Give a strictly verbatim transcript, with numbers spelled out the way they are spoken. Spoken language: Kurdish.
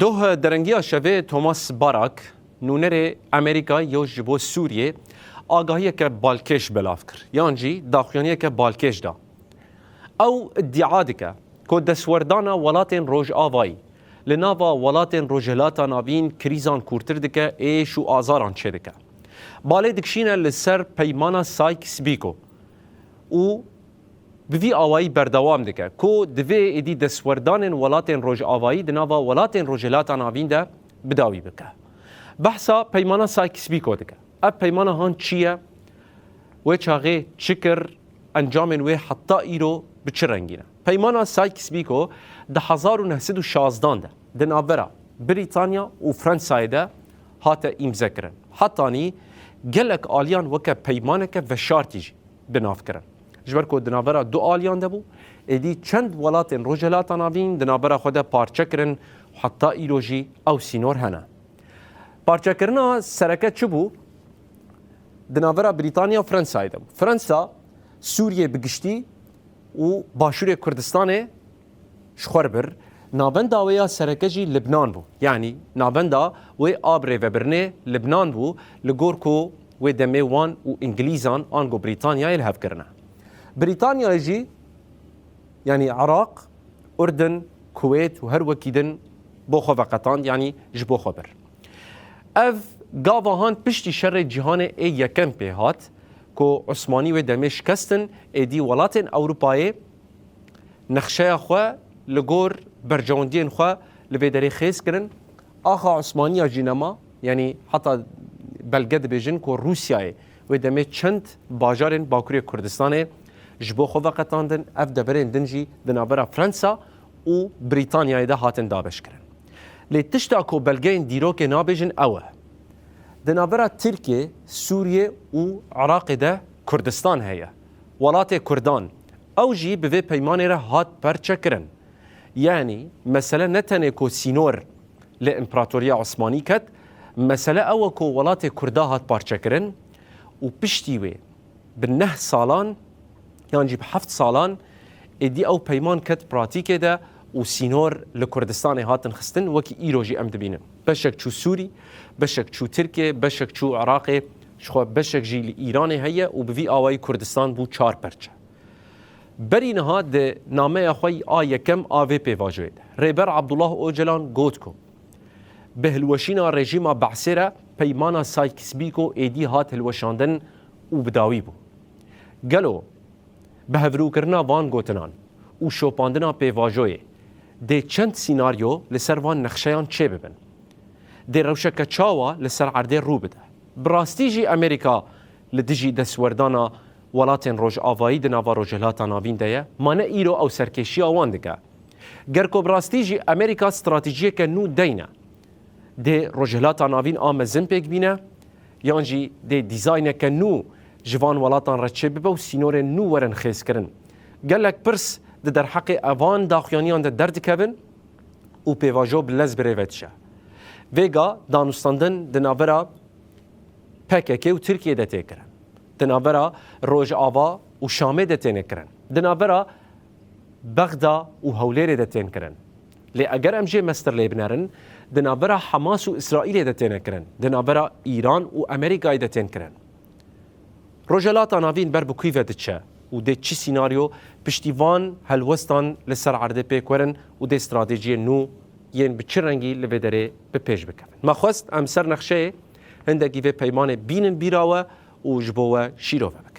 Doh derengiya şevê Thomas Barak, nûnerê Amerîkayê yo ji bo Sûriyê, agahiyeke balkêş belav kir, yan jî daxuyaniyeke balkêş da. Ew îdia dike ku destwerdana welatên Rojavayî li nava welatên Rojhilata Navîn krîzan kûrtir dike, êş û azaran çêdike. Balê dikişîne li ser peymana Sykes-Picot û bi vî awayî berdewam dike ku divê êdî destwerdanên welatên Rojavayî di nava welatên Rojhilata Navîn de bi dawî bike. Behsa peymana Sykes-Picot dike. Ev peymana han çi ye? Wê çaxê çi kir? Encamên wê heta îro bi çi rengî ne? Peymana Sykes-Picot di hezar û neh sed û şazdan de di navbera Brîtanya û Fransayê de hate îmzekirin. Hetanî gelek aliyan weke peymaneke veşartî jî bi nav kirin. Ji ber ku di navbera du aliyan de bû, êdî çend welatên Rojhilata Navîn di navbera xwe de parçe kirin û heta îro jî ew sînor hene. Parçekirina sereke çi bû? Di navbera Brîtanya û Fransayê de bû. Fransa Sûriyê bi giştî û Başûrê Kurdistanê ji xwe re bir. Navenda wê ya sereke jî Libnan bû. Yanî navenda wê a birêvebirinê Libnan bû, li gor ku wê demê wan û Îngilîzan ango Brîtanyayê li hev kirine. Brîtanyayê jî, yanî Iraq, Urdun, Kuwêt û her wekî din bo xwe veqetand, yanî ji bo xwe bir. Ev gava han piştî şerê cîhanê ê yekem pê hat ku Osmanî wê demê şikestin, êdî welatên Ewropayê nexşeya xwe li gor berjewendiyên xwe li vê derê xêz kirin. Axa Osmaniya jî nema, yanî heta belge dibêjin ku Rûsyayê wê demê çend bajarên Bakurê Kurdistanê ji bo xwe veqetandin, ev deverên din jî di navbera Fransa û Brîtanyayê de hatin dabeşkirin. Lê tişta ku belgeyên dîrokê nabêjin ew e. Di navbera Tirkiye, Sûriye û Iraqê de Kurdistan heye. Welatê Kurdan. Ew jî bi vê peymanê re hat perçekirin. Yanî mesele ne tenê ku sînor li Împaratoriya Osmanî ket, mesele ew e ku welatê Kurda hat parçekirin û piştî wê bi neh salan yan jî bi heft salan êdî ew peyman ket pratîkê de û sînor li Kurdistanê hatin xistin, wekî îro jî em dibînin. Beşek çû Sûrî, beşek çû Tirkiye, beşek çû Iraqê, jixwe beşek jî li Îranê heye û bi vî awayî Kurdistan bû çar perçe. Berî niha di nameya xwe a yekem a vê pêvajoyê de Rêber Abdullah Ocalan got ku bi hilweşîna rejîma Be'sê re peymana Sykes-Picot êdî hat hilweşandin û bi dawî bû. Gelo bi hevrûkirina van gotinan û şopandina pêvajoyê dê çend sînaryo li ser van nexşeyan çêbibin? Dê rewşeke çawa li ser erdê rû bide? Bi rastî jî Amerîka li dijî destwerdana welatên Rojavayî di nava Rojhilata Navîn de ye? Ma ne îro ew serkêşiya wan dike? Ger ku bi rastî jî Amerîka stratejiyeke nû deyne, dê Rojhilata Navîn a mezin pêk bîne, yan jî dê dîzayneke nû ji van welatan re çêbibe û sînorên nû werin xêzkirin? Gelek pirs di derheqê evan daxuyaniyan de derdikevin û pêvajo bi lez bi rê ve diçe. Vêga danûstandin di navbera P K K û Tirkiyê de tê kirin. Di navbera Rojava û Şamê de têne kirin. Di navbera Bexda û Hewlêrê de tên kirin. Lê eger em jê mestir lê binerin, di navbera Hamas û Îsraîlê de têne kirin. Di navbera Îran û Amerîkayê de tên kirin. Rojhilata Navîn ber bi kû ve diçe û dê çi sînaryo piştî van helwestan li ser erdê pêk werin û dê stratejiyên nû yên bi çi rengî li vê derê bi pêş bikevin? Me xwest em ser nexşeyê hindekî vê peymanê bînin bîra we û ji bo we şîrove bikin.